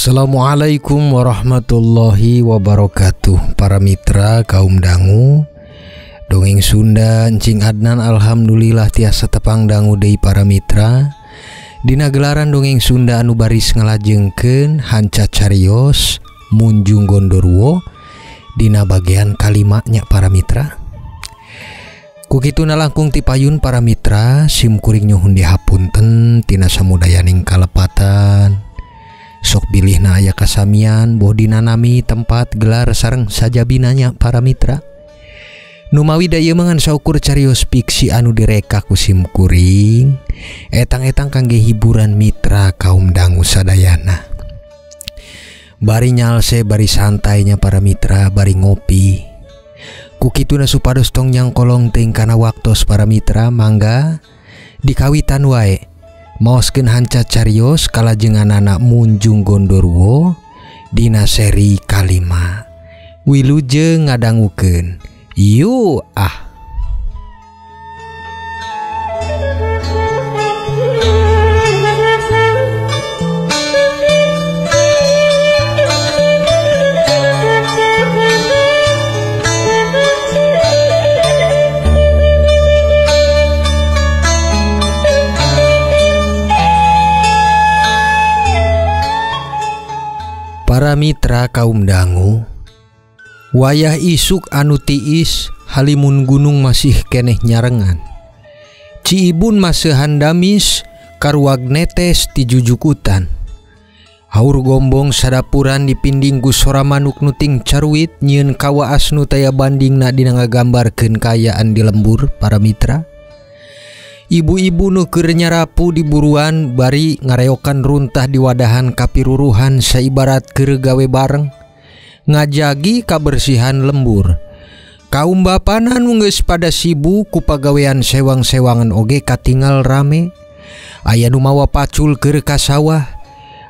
Assalamualaikum warahmatullahi wabarakatuh. Para mitra kaum dangu dongeng Sunda Encing Adnan, alhamdulillah tiasa tepang dangu deui para mitra dina gelaran dongeng Sunda anu baris ngalajengkeun hanca carios Munjung Gondoruo dina bagian kalimanya para mitra. Ku kituna langkung tipayun para mitra, sim kuring nyuhun dihapunten tina samudayaning kalepatan. Sok bilihna aya kasamian boh dina nami tempat gelar sareng sajabinanya para mitra. Numawi da ieu mah ngan saukur carios fiksi anu direka ku sim kuring, etang-etang kangge hiburan mitra kaum dangu sadayana. Bari nyalse bari santainya para mitra, bari ngopi. Ku kituna supados tong nyangkolong teuing kana waktos para mitra, mangga dikawitan wae. Maoskeun hanca carios kalajenganana Munjung Gondoruo dina seri kalima. Wilujeng ngadangukeun. Yu ah. Para mitra kaum dangu, wayah isuk anu tiis halimun gunung masih keneh nyarengan. Ciibun maseuhan damis karuag netes ti jujukutan. Haur gombong sadapuran dipinding ku sora manuk nuting caruit nyieun kawaas nu taya bandingna dina ngagambarkeun kaayaan di lembur para mitra. Ibu-ibu nu keur nyarapu di buruan bari ngareokan runtah di wadahan kapiruruhan saibarat keur gawe bareng ngajagi kabersihan lembur. Kaum bapana nu geus pada sibuk ku pagawean sewang-sewangan oge katingal rame. Aya nu mawa pacul keur ka sawah,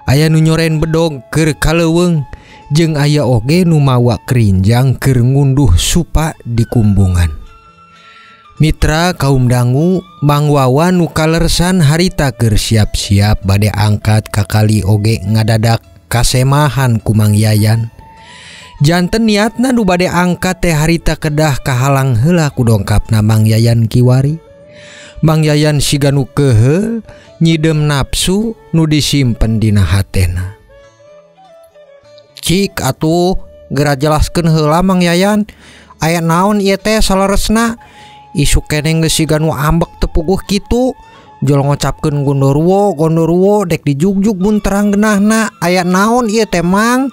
aya nu nyoren bedog keur ka leuweung, jeung aya oge nu mawa kerinjang keur ngunduh supa di kumbungan. Mitra kaum dangu, Mang Wawan nu kalersan harita keur siap-siap bade angkat ka kali oge ngadadak kasemahan ku Mang Yayan. Janten niatna nu bade angkat teh harita kedah kahalang heula ku dongkapna Mang Yayan kiwari. Mang Yayan siga nu keheul nyidem nafsu nu disimpen dina hatena. Cik atuh geura jelaskeun heula Mang Yayan, aya naon ieu teh saleresna? Isuk keneh geus siga nu ambek teu puguh kitu. Jol ngocapkeun gondoruo gondoruo dek dijugjug mun terang genahna, aya naon ieu teh Mang?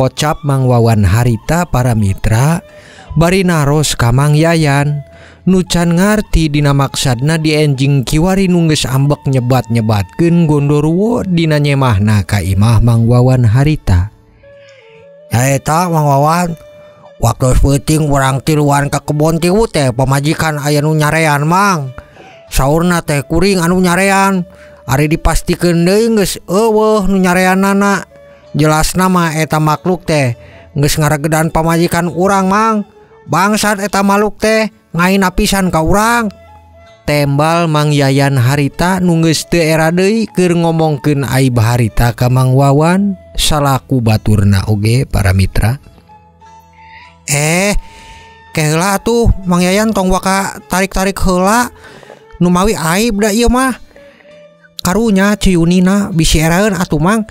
Kocap Mang Wawan harita para mitra bari naros ka Mang Yayan nu can ngarti dina maksadna di enjing kiwari nu geus ambek nyebat-nyebatkeun gondoruo dina nyemahna ka imah Mang Wawan harita. Eta Mang Wawan, waktu peuting urang tiluan ka kebon tiwu teh pamajikan aya nu nyarean Mang. Saurna teh kuring anu nyarean, ari dipastikeun deui geus eueuh nu nyareanana. Jelasna mah eta makhluk teh geus ngaregedan pamajikan urang Mang. Bangsat eta makhluk teh ngaina pisan ka urang. Tembal Mang Yayan harita nu geus teu era deui keur ngomongkeun aib harita ka Mang Wawan salaku baturna oge para mitra. Keheula atuh Mang Yayan tong waka tarik-tarik heula numawi aib da ieu mah. Karunya Ciyunina bisi eraeun atuh Mang.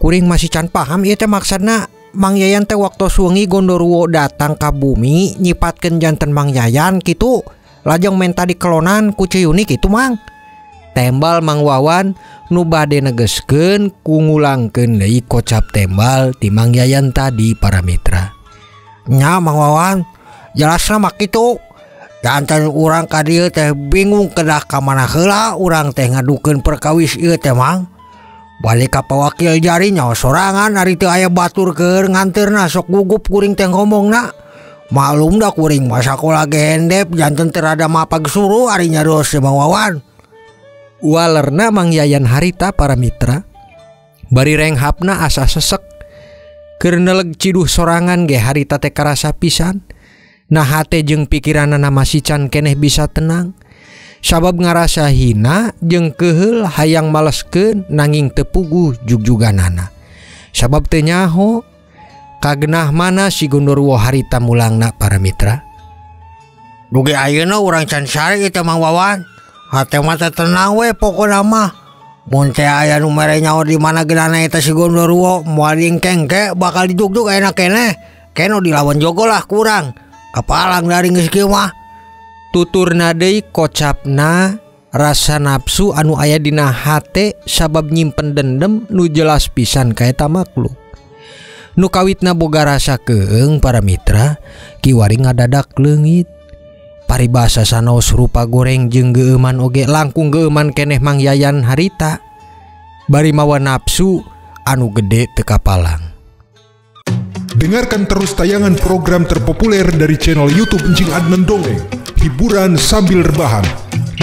Kuring masih can paham ieu teh maksudna Mang Yayan teh waktu suwengi gondoruo datang ka bumi nyipatkeun janten Mang Yayan kitu lajeng menta dikelonan ku Ciyuni kitu Mang. Tembal Mang Wawan nu bade negeskeun ku ngulangkeun deui kocap tembal ti Mang Yayan tadi para mitra. Nya Mang Wawan, jelasna mah kitu. Janten urang ka dieu teh bingung kedah ka mana heula urang teh ngadukeun perkawis ieu teh Mang. Balik ka pawakil jari nyawa sorangan ari teu aya batur keur nganteurna sok gugup kuring teh ngomongna. Maklum da kuring mah sakola ge hendep janten teu rada mapag suruh ari nyarios teh Mang Wawan. Walerna Mang Yayan harita para mitra bari renghapna asa sesek keur neleg ciduh sorangan ge harita teh karasa pisan. Nah hate jeung pikiranana masih can keneh bisa tenang. Sabab ngarasa hina jeung keheul hayang maleskeun nanging teu puguh jugjuganana. Sabab teu nyaho kagenah mana si Gondorwo harita mulangna para mitra. Dugi ayeuna urang can sare ieu teh Mang Wawan. Hate mah teh tenang we pokona mah. Mun teh aya nu mere nyaho di mana geunana eta si Gondorwo moal diengkengke bakal dijugjug ayeuna keneh. Keno dilawan jogo lah kurang. Kapalang dari geus kieu mah. Tuturna deui kocapna rasa nafsu anu aya dina hate sabab nyimpen dendem nu jelas pisan ka eta makhluk. Nu kawitna boga rasa keung para mitra kiwari ngadadak leungit. Paribasa sanaos rupa goreng jeung geueuman oge langkung geueuman keneh Mang Yayan harita. Bari mawa nafsu anu gede teu kapalang. Dengarkan terus tayangan program terpopuler dari channel YouTube Encing Adnan Dongeng. Hiburan sambil rebahan.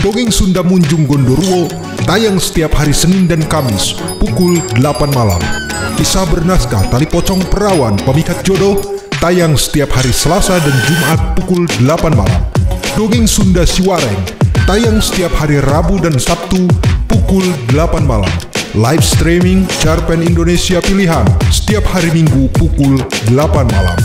Dongeng Sunda Munjung Gondoruo tayang setiap hari Senin dan Kamis pukul 8 malam. Kisah bernaskah Tali Pocong Perawan Pemikat Jodoh tayang setiap hari Selasa dan Jumat pukul 8 malam. Dongeng Sunda Siwareng tayang setiap hari Rabu dan Sabtu pukul 8 malam. Live streaming Cerpen Indonesia Pilihan setiap hari Minggu pukul 8 malam.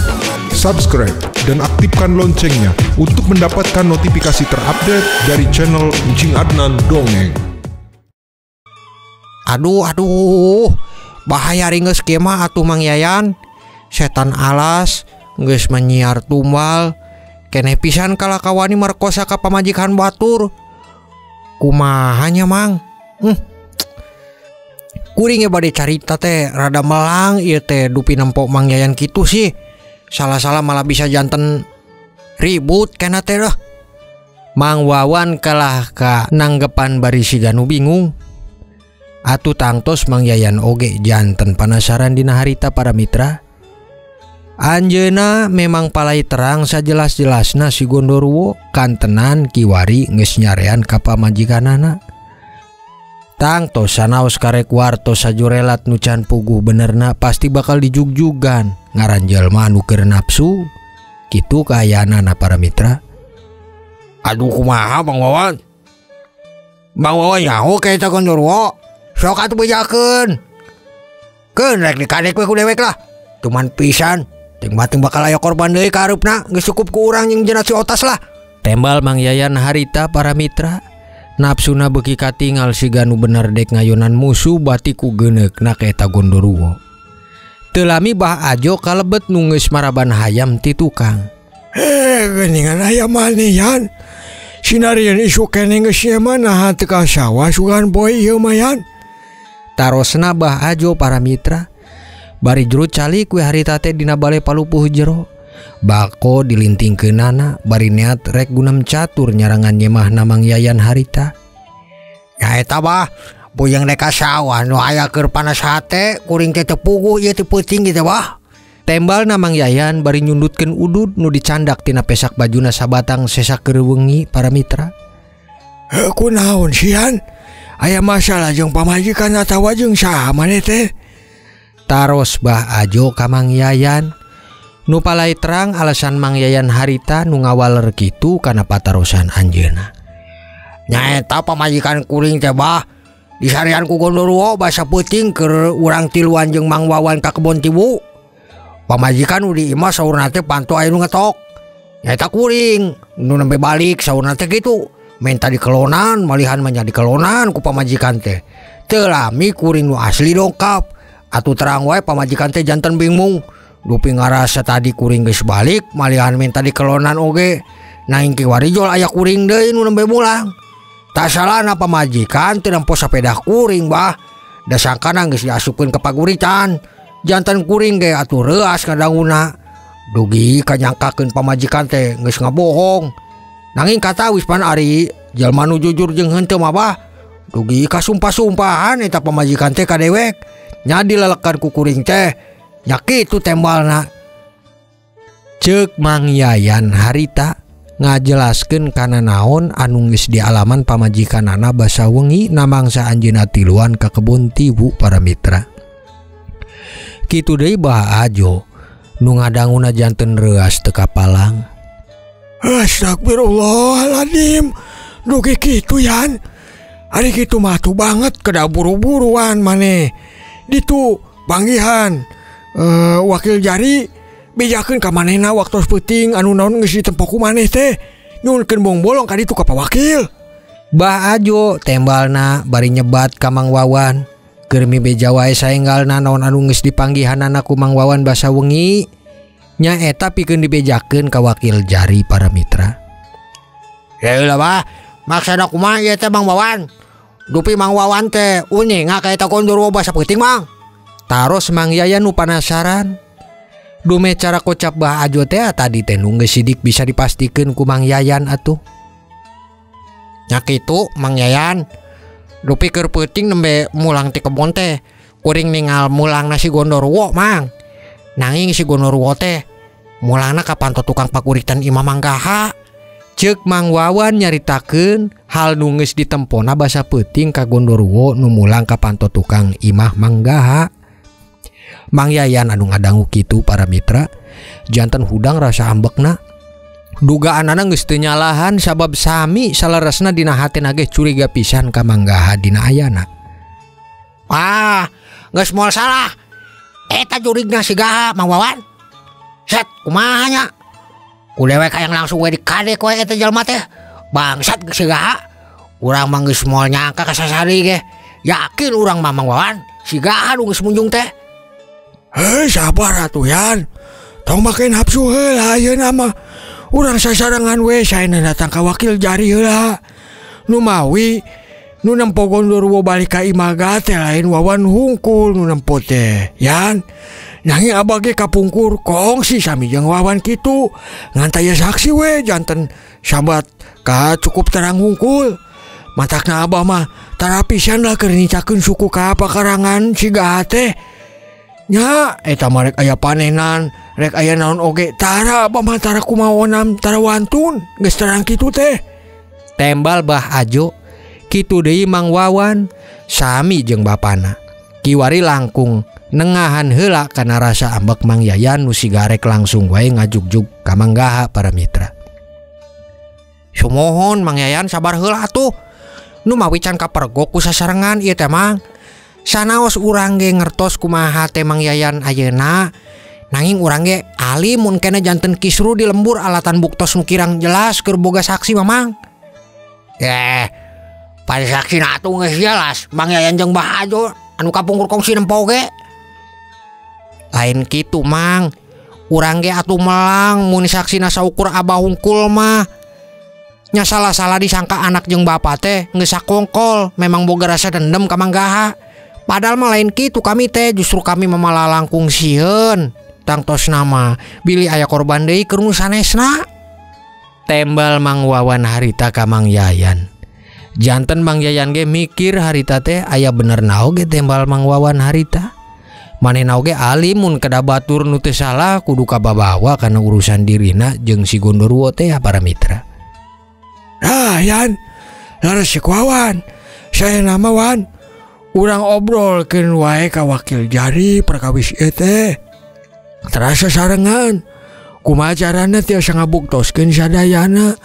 Subscribe dan aktifkan loncengnya untuk mendapatkan notifikasi terupdate dari channel Encing Adnan Dongeng. Aduh aduh, bahaya ringes kieu mah atuh Mang Yayan. Setan alas geus menyiar tumbal. Keneh pisan kalakawani merkosa ka pamajikan batur. Kumaha nya Mang? Kuring ge bade carita teh rada melang ieu teh dupi nempo Mang Yayan kitu sih. Salah-salah malah bisa janten ribut kena teh lah. Mang Wawan kalah ka nanggepan bari siga nu bingung. Atuh tangtos Mang Yayan oge janten panasaran dina harita para mitra. Anjeuna memang palai terang sajelas-jelasna si Gondorwo kantenan kiwari geus nyarean ka pamajikanana. Tangtos sanaos karek wartos sajurelat nu can puguh benerna pasti bakal dijugjugan ngaran jelma anu keur nafsu kitu kaayaanana para mitra. Aduh kumaha Mang Wawan? Mang Wawan nyaho ka eta Gondorwo. Sok atuh bejakeun. Keun rek dikadek we ku dewek lah. Tuman pisan ting bating bakal aya korban deui ka hareupna geus cukup ku urang jeung jenat si otas lah. Tembal Mang Yayan harita para mitra. Nafsuna beuki katingal siga nu bener dek ngayonan musuh bati ku geuneukna ka eta Gondoruo. Teu lami Bah Ajo kalebet nu geus maraban hayam ti tukang. Geuningan aya manian. Sinarieun isuk keneh geus nyeman naha teu ka sawah sugan poe ieu mah yan. Tarosna Bah Ajo para mitra. Bari jero calik we harita teh dina bale palupuh jero. Bako dilintingkeunana bari neat rek gunam catur nyarangan nyemahna Mang Yayan harita. Nya eta bah, puyeng rek ka sawah nu aya keur panas hate kuring teh teu puguh ieu teh peuting kitu bah. Tembalna Mang Yayan bari nyundutkeun udud nu dicandak tina pesak bajuna sabatang sesak keur wengi para mitra. Heuh kunaon sian? Aya masalah jeung pamajikan atawa jeung saha maneh teh? Taros Bah Ajo ka Mang Yayan. Nu palai terang alasan Mang Yayan harita nu ngawaler kitu kana patarosan anjeunna. Nyaeta pamajikan kuring teh bah disarian ku Gondoruo basa peuting keur urang tiluan jeung Mang Wawan ka kebon tibu. Pamajikan nu di imah saurna teh panto aya nu ngetok. Nyaeta kuring nu nembe balik saurna teh kitu. Minta dikelonan malihan mah nya dikelonan ku pamajikan teh. Teu lami kuring nu asli dongkap. Atuh terang wae pamajikan teh janten bingung. Dupi ngarasa tadi kuring geus balik malihan minta dikelonan oge. Nanging kiwari jol aya kuring deui nu nembe mulang. Tak salahna pamajikan teu nempo sapedah kuring bah. Da sangkana geus diasupkeun ka paguritan. Janten kuring ge atuh reuas ngadanguna. Dugi kanyangkakeun pamajikan teh geus ngabohong. Nanging katawis pan ari jalma nu jujur jeung henteu mah bah. Dugi kasumpah-sumpahan eta pamajikan teh ka dewek. Nya dilelekan ku kuring teh. Nya kitu tembalna. Ceuk Mang Yayan harita ngajelaskeun kana naon anu geus dialaman pamajikanana basa wengi namangsa anjeunna tiluan ka kebon tibu para mitra. Kitu deui Bah Ajo nu ngadanguna janten reuas teu kapalang. Astagfirullahaladzim, dugi kitu yan. Ari kitu mah atuh banget kedah buru-buruan maneh. Ditu Panggihan wakil jari bejakeun ka manehna waktos peuting anu naon geus ditempo ku maneh teh. Nyunkeun bongbolong ka ditu ka Pak Wakil. Bah Ajo tembalna bari nyebat ka Mang Wawan. Keur mibeja wae saenggalna naon anu geus dipanggihanana ku Mang Wawan basa wengi. Nya eta pikeun dibejakeun ka wakil jari para mitra. Ya lah bah, maksana kumaha ieu teh Mang Wawan? Dupi Mang Wawan teh uninga ka eta gondorwo basa peuting Mang. Taros Mang Yayan nu panasaran. Dume cara kocap Bah Ajo teh tadi teh nu geus sidik bisa dipastikeun ku Mang Yayan atuh. Nya kitu Mang Yayan. Dupi keur peuting nembe mulang ti kebon teh kuring ningal mulang si gondorwo Mang. Nanging si gondorwo teh mulangna ka panto tukang pakuritan imah Manggaha. Ceuk Mang Wawan nyaritakeun hal nu geus ditempona basa peuting ka gondorwo nu mulang ka panto tukang imah Manggaha. Mang Yayan anu ngadangu kitu para mitra janten hudang rasa ambekna. Dugaanana geus teu nyalahan sabab sami saleresna dina hatena ge curiga pisan ka Manggaha dina ayana. Ah, geus moal salah. Eta jurigna si Gaha Mang Wawan. Set kumaha nya? Ku dewek hayang langsung we dikadek we eta jelema teh. Bangsat si Gaha. Urang mah geus moal nyangka ka sasari ge. Yakin urang mah Mang Wawan si Gaha nu geus munjung teh. Hei sabar atuh Yan. Tong make nafsu heula ayeuna mah. Urang sasarengan we saena datang ka wakil jari heula. Nu mawi nu nempo gondorwo balik ka imah teh lain Wawan hungkul nu nempo teh. Yan, nanging abah ge kapungkur kongsi sami jeung Wawan kitu. Ngan taya saksi we janten sambat ka cukup terang hungkul. Matakna abah mah tara pisan lah keur nicakeun suku ka pakarangan si Gaha teh. Nya eta mah rek aya panenan, rek aya naon oge tara abah mah tara kumaonam tara wantun geus terang kitu teh. Tembal Bah Ajo kitu deui Mang Wawan sami jeung bapana. Kiwari langkung nengahan heula kana rasa ambek Mang Yayan nu sigarek langsung wae ngajugjug ka Manggaha para mitra. Sumohon Mang Yayan sabar heula atuh. Nu mawi can kapergok ku sasarengan ieu teh Mang. Sanaos urang ge ngertos kumaha teh Mang Yayan ayeuna. Nanging urang ge alim mun kena janten kisru di lembur alatan buktos nu kirang jelas keur boga saksi Mamang. Pada saksi na atuh geus jelas Mang Yayan jeung Bah Ajo anu kapungkur kongsi nempo ge. Lain kitu Mang. Urang ge atuh melang mun saksina saukur abah hungkul mah. Nya salah-salah disangka anak jeung bapa teh geus sakongkol memang boga rasa dendam ka Manggaha. Padahal mah lain kitu kami teh justru kami mamalah langkung sieun. Tangtos nama bilih aya korban deui keur nu sanesna. Tembal Mang Wawan harita ka Mang Yayan. Janten Mang Yayan ge mikir harita teh aya bener na oge tembal Mang Wawan harita. Manehna oge alim mun kada batur nu teu salah kudu kababawa kana urusan dirina jeung si gondorwo teh para mitra. Nah Yan, laras si Wawan, saya nama Wan. Urang obrolkeun wae ka wakil jari perkawis ieu teh. Terasa sarengan. Kumaha carana tiasa ngabuktoskeun sadayana.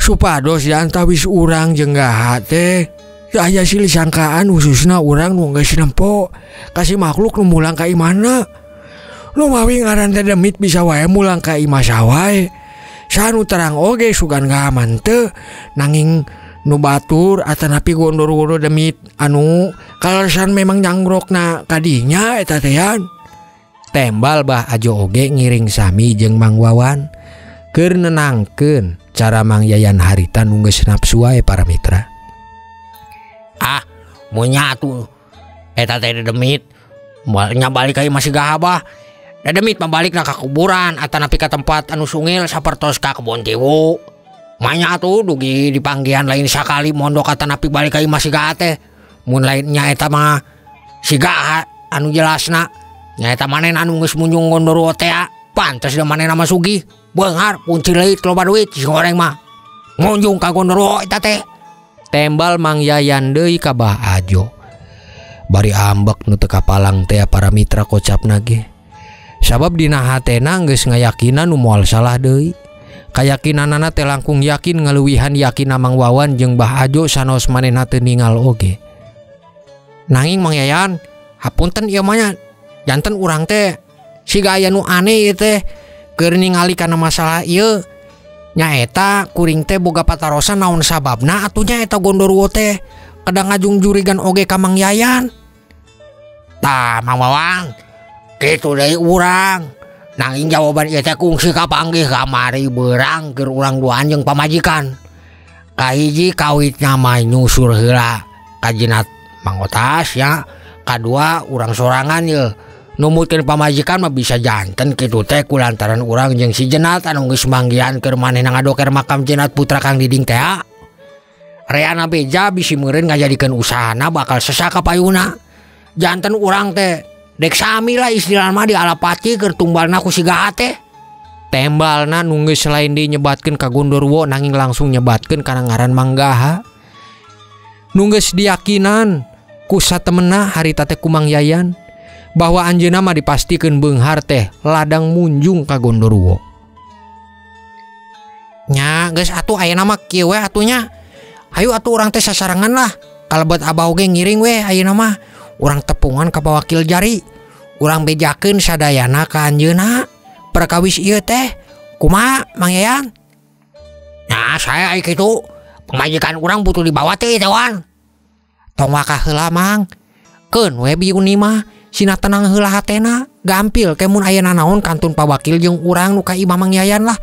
Supados diantawis urang jeung Gaha teh teu aya silih sangkaan khususna urang nu geus nempo ka si makhluk nu mulang ka imahna. Nu mawi ngaran teh demit bisa wae mulang ka imah sawae. Sanu terang oge sugan Gaha mah teu nanging nu batur atanapi gondorwo demit anu kaleresan memang nyanggrokna kadinya eta teh Yan. Tembal Bah Ajo oge ngiring sami jeung Mang Wawan keur nenangkeun cara Mang Yayan harita nu geus nafsu wae para mitra. Ah, mun atuh eta teh demit moal nya balik ka imah si Gaha bah. Da demit mah balikna ka kuburan atanapi ka tempat anu sungil sapertos ka kebon tiwu. Manya atuh dugi dipanggihan lain sakali mondok atanapi balik ka imah si Gaha teh. Mun lain nya eta mah si Gaha anu jelasna nya eta manehna anu geus munjung gondorwo teh pantes da manehna mah sugih beunghar kunci leuit loba duit si goreng mah ngunjung ka gondorwo eta teh. Tembal Mang Yayan deui ka Bah Ajo. Bari ambek nu teu kapalang teh para mitra kocapna ge. Sabab dina hatena geus ngayakinan nu moal salah deui. Kayakinanana teh langkung yakin ngaleuwihan yakin Mang Wawan jeung Bah Ajo sanaos manehna teu ningal oge. Nanging Mang Yayan, hapunten ieu mah nya Janten urang teh siga aya nu aneh ieu teh keur ningali kana masalah ieu. Nyaeta kuring teh boga patarosan naon sababna atuh nya eta gondorwo teh kadang ngajung-jurigan oge ka Mang Yayan. Tah Mang Wawang, kitu deui urang. Nanging jawaban ieu teh kungsi kapanggih kamari beurang keur urang duaan jeung pamajikan. Kahiji kawitna mah nyusur heula ka Jenat Mang Otas ya. Kadua urang sorangan ye. Numutkeun pamajikan mah bisa janten kitu teh kulantaran urang jeung si Jenat anu geus manggihan keur manehna ngadoker makam Jenat putra Kang Diding teh. Reana beja bisi meureun ngajadikeun usahana bakal sesa ka payuna. Janten urang teh dek sami lah istilahna mah dialapati keur tumbalna ku si Gaha teh. Tembalna nu geus lain deui nyebatkeun ka Gondorwo nanging langsung nyebatkeun kana ngaran Manggaha. Nu geus diyakinan ku satemenna harita teh ku Mang Yayan bahwa anjeunna mah dipastikeun beunghar teh ladang munjung ka Gondorwo. Nya geus atuh ayeuna mah kieu we atuh nya. Hayu atuh urang teh sasarengan lah. Kalebet abah oge ngiring we ayeuna mah. Urang tepungan ka Wakil Jari. Urang bejakeun sadayana ka anjeunna. Perkawis ieu teh kumaha Mang Yayan? Nah, saya ai kitu. Pamajikan urang butuh dibawa teh teh wan. Tong wakah heula Mang. Keun we biuni mah sina tenang heula hatena. Gampil ke mun aya nanaon kantun pawakil jeung urang nu ka imah Mang Yayan lah.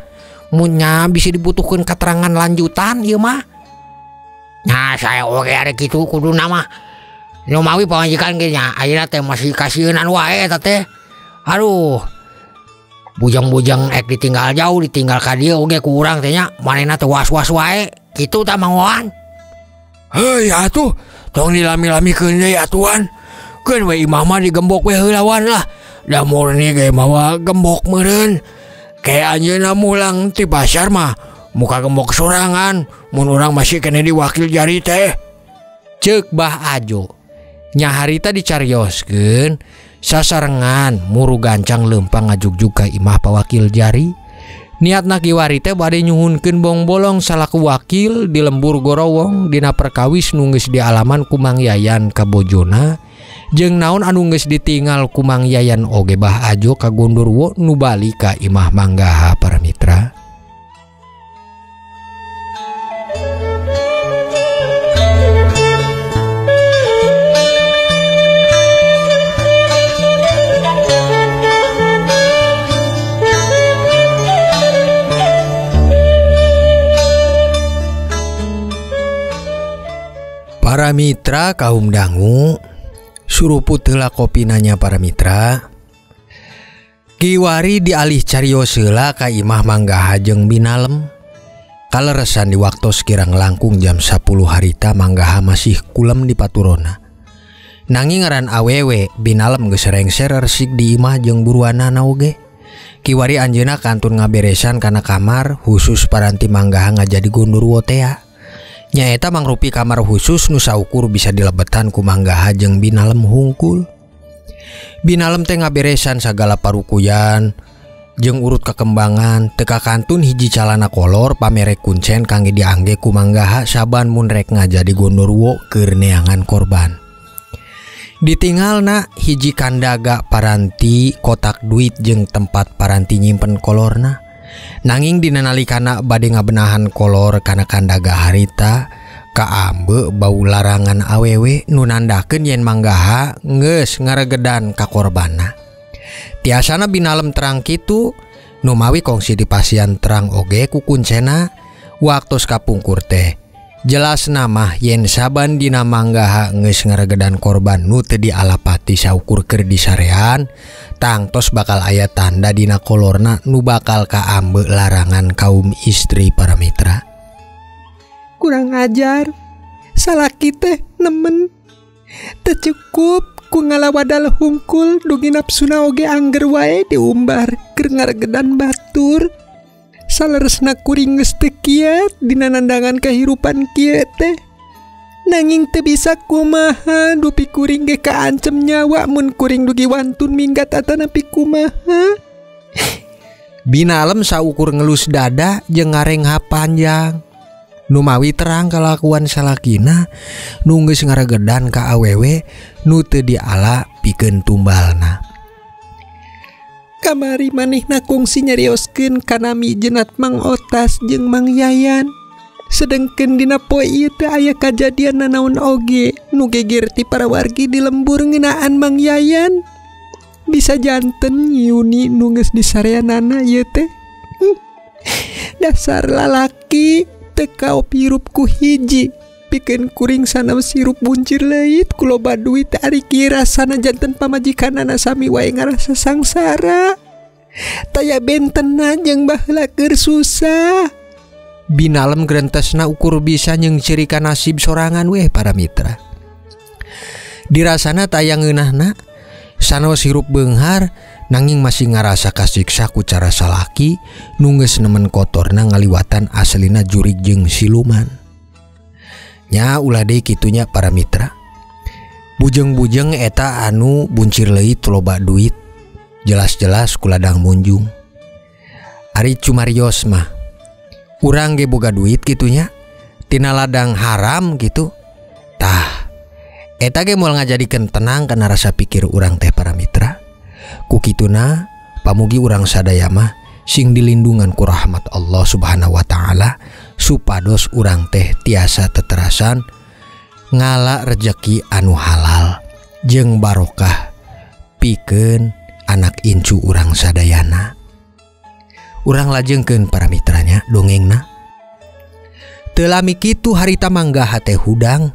Mun nya bisi dibutuhkeun keterangan lanjutan ieu mah. Nah, saya oge ari kitu kuduna mah. Nu mawi pamajikan ge nya ayeuna teh masih kasieunan wae eta teh. Aduh. Bujang-bujang ek ditinggal jauh ditinggal ka dieu oge ku urang teh nya manehna teh was-was wae. Kitu tah Mang Wawan. Heuy atuh, tong dilami-lamikeun deui atuan. Keun we imah mah digembok we heula wan lah. Da murni ge mawa gembok meureun. Ke anjeunna mulang ti pasar mah muka gembok sorangan mun urang masih keneh di Wakil Jari teh. Ceuk Bah Ajo. Nya harita dicarioskeun sasarengan muru gancang leumpang ngajugjug ka imah Pawakil Jari. Niatna kiwari teh bade nyuhunkeun bongbolong salaku wakil di lembur Gorowong dina perkawis nu geus dialaman ku Mang Yayan ka bojona jeung naon anu geus ditinggal ku Mang Yayan oge Bah Ajo ka Gondorwo nu balik ka imah Manggaha para mitra. Para mitra kaum dangu, suruput heula kopinanya para mitra. Kiwari dialih carios heula ka imah Manggaha jeung Binalem. Kaleresan di waktos kirang langkung jam 10 harita Manggaha masih kulem di paturona. Nanging ngaran awewe Binalem geus rengser resik di imah jeung buruanana oge. Kiwari anjeunna kantun ngaberesan kana kamar khusus paranti Manggaha ngajadi gondorwo tea. Nyaeta mangrupi kamar khusus nu saukur bisa dilebetan ku Manggaha jeung Binalem hungkul. Binalem teh ngaberesan sagala parukuyan jeung urut kakembangan teu kakantun hiji calana kolor pamere kuncen kangge diangge ku Manggaha saban mun rek ngajadi gondorwo keur neangan korban. Ditinggalna hiji kandaga paranti kotak duit jeung tempat paranti nyimpen kolorna. Nanging dina nalikana bade ngabenahan kolor kana kandaga harita kaambe bau larangan awewe nu nandakeun yen Manggaha geus ngaregedan ka korbanna. Tiasana Binalem terang kitu nu mawi kongsi di pasian terang oge ku kuncena waktos kapungkur teh. Jelas nama yen saban dina Manggaha geus ngaregedan korban nu teu dialapati saukur keur disarean tangtos bakal aya tanda dina kolorna nu bakal kaambe larangan kaum istri para mitra. Kurang ajar, salaki teh nemen teu cukup ku ngalawadal hungkul dugi napsuna oge angger wae diumbar keur ngaregedan batur. Saleresna kuring geus teu kiat dina nandangan kahirupan kieu teh. Nanging teu bisa kumaha dupi kuring ge kaancem nyawa mun kuring dugi wantun minggat atanapi kumaha. Binalem saukur ngelus dada jeung ngarengha panjang. Numawi terang kalakuan salakina nu geus ngaregedan ka awewe nu teu diala pikeun tumbalna. Kamari manehna kungsi nyarioskeun kanami jenat Mang Otas jeung Mang Yayan. Sedengkeun dina poe ieu teh aya kajadian nanaon oge nu geger ti para wargi di lembur ngeunaan Mang Yayan. Bisa janten Yuni nu geus disareanana ieu teh. Dasar lalaki teu kaop hirup ku hiji. Pikeun kuring sanaos hirup buncir leuit ku loba duit ari kira sana janten pamajikanana sami wae ngarasa sangsara. Taya bentena jeung baheula keur susah. Binalem grentesna ukur bisa nyeungcirika nasib sorangan weh para mitra. Dirasana taya ngeunahna sanaos hirup beunghar nanging masih ngarasa kasiksa ku cara salaki nu geus nemen kotorna ngaliwatan aslina jurig jeung siluman. Nya ulah deui kitunya para mitra. Bujeng-bujeng eta anu buncir leuit loba duit jelas-jelas ku ladang munjung. Ari cumarios mah urang ge boga duit kitunya tina ladang haram gitu. Tah eta ge moal ngajadikeun tenang kana rasa pikir urang teh para mitra. Ku kituna pamugi urang sadaya mah sing dilindungan ku rahmat Allah Subhanahu wa taala supados urang teh tiasa teterasan ngala rejeki anu halal jeung barokah pikeun anak incu urang sadayana. Urang lajengkeun para mitranya dongengna. Teu lami kitu harita Manggaha teh hudang.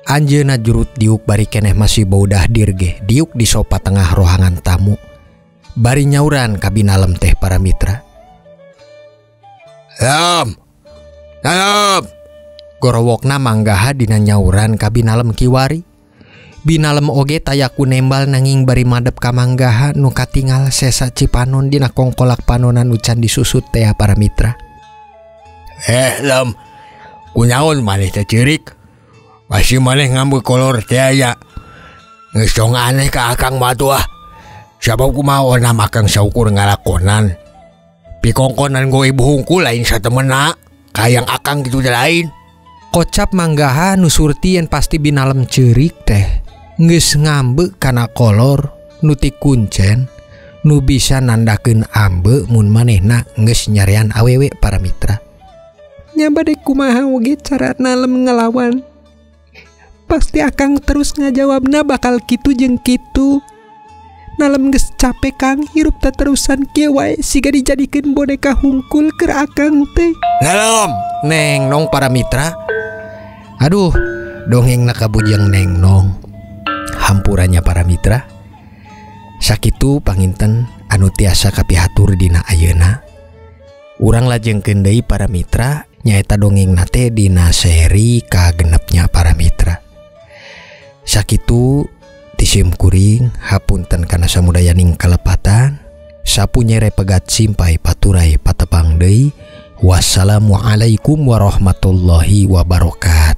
Anjeunna jurut diuk bari keneh masih baudah dirgeh diuk di sopa tengah rohangan tamu. Bari nyauran ka binalem teh para mitra. Lam. Lam. Gorowokna Manggaha dina nyauran ka binalem kiwari. Binalem oge taya ku nembal nanging bari madep ka Manggaha nu katingal sesa cipanon dina kongkolak panonan nu can disusut teh para mitra. Lam. Kunaon maneh teh ceurik? Masih maneh ngambek kolor teh aya. Geus tong aneh ka akang mah tuh ah. Sabab kumaha onam akang saukur ngalakonan. Pikongkonan go ibu hungkul lain satemena. Kayang akang kitu teh lain. Kocap Manggaha nu surti yen pasti binalem ceurik teh. Geus ngambek kana kolor nu ti kuncen nu bisa nandakeun ambe mun manehna geus nyarean awewe para mitra. Nya bade kumaha oge cara nalem ngelawan. Pasti akang terus ngajawabna bakal kitu jeung kitu. Nalem geus capek kang hirup terusan kieu wae siga dijadikeun boneka hungkul keur akang teh. Nalem neng nong para mitra. Aduh, dongengna kabujeng neng nong. Hampurannya para mitra. Sakitu panginten anu tiasa kapihatur dina ayeuna. Urang lajengkeun deui para mitra nyaeta dongengna teh dina seri kagenepnya para mitra. Sakitu tisim kuring hapunten kana samudayaning kalepatan. Sapu nyere pegat simpai paturai patepang deui. Wassalamualaikum warahmatullahi wabarakatuh.